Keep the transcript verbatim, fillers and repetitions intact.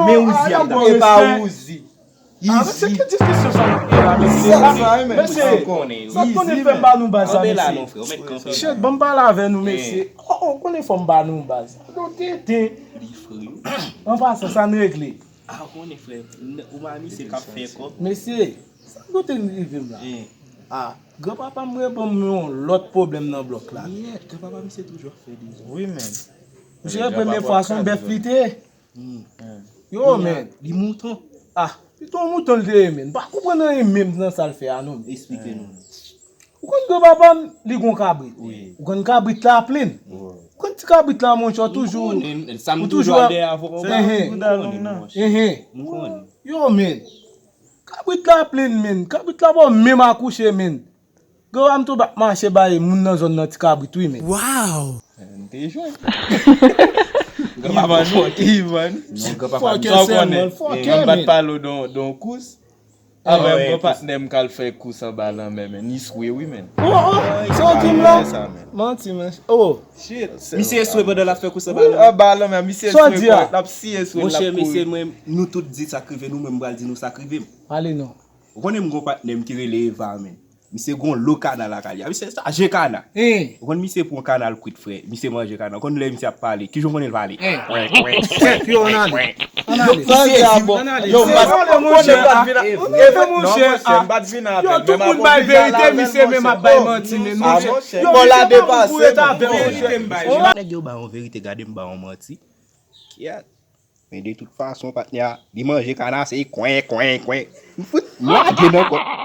men Uzi ap. E pa Uzi. Ah, mesye, ki diskisyon sa nou fè la, mesye? Sa, sa, wi, men. Mesye, sa konnen, sa konnen fè m ba nou baz la, mesye. Shit, ban m pale avè nou, mesye. Oh, oh, konnen fò m ba nou baz. Nou tenten. An pasan, sa n regle. Ah, konnen, frè. Ou pa misye k ap fè kòb. Mesye, sa kote n rive m la? Ah, granpapa m reponn m yon lòt pwoblèm nan blòk la. Yèt, granpapa misye toujou ap fè dezòd. Wi, men. Misye premye fwa se yon bèf li te. Yo, men. Li mouton. Ah, li te yon mouton li te ye, men. M pa konprann anyen menm nan sa l fè a, non. Eksplike nou. Ou konn granpapa m, li gon kabrit. Wi. Ou konn kabrit la plen. Wi. Ou konn ti kabrit la, monchè, toujou. Ou toujou al dèyè avè w. Ehe. Ehe. Yo, men. Kabrit la plen, men. Kabrit la pa menm akouche, men. Granpapa m tou ap mache bay moun nan zòn nan ti kabrit, wi, men. Wow! M te jwenn. Ivan, wi, Ivan. Non, granpapa m. Fòkè sèlman, fòkè, men. M pa t pale w de yon kous. Avè yon patnè m k al fè kous anba lanmè, men. Ni swe, wi, men. Oh, oh, sa w di m la? Manti, men. Oh. Shit. Misye swe pandan l ap fè kous anba lanmè. Anba lanmè, misye swe, l ap siye swe, l ap kouri. Monchè, mesye, mwen, nou tout di sa k rive nou, mwen m pral di nou sa k rive m. Pale non. Ou konnen m gon patnè m ki rele Eva, men. Misye gon lo kana lakay li. Misye chaje kana. Ou konn misye pran kana l kwit, frè. Misye manje kana. Ou konn lè misye ap pale. Kijan w konnen l pale? Yo, ann ale. Ann ale. Yo, m pa t konnen, m pa t vin a, monchè, m pa t vin avè l. Yo, tout moun bay verite, misye menm ap bay manti, men monchè. Yo, misye pa moun pou ret avè l, monchè. Nèg yo ba yon verite, gade m ba yon manti. Kiyès? Men de tout fason, patnè a, li manje kana, se kwen, kwen, kwen. M fout lage nan kòt.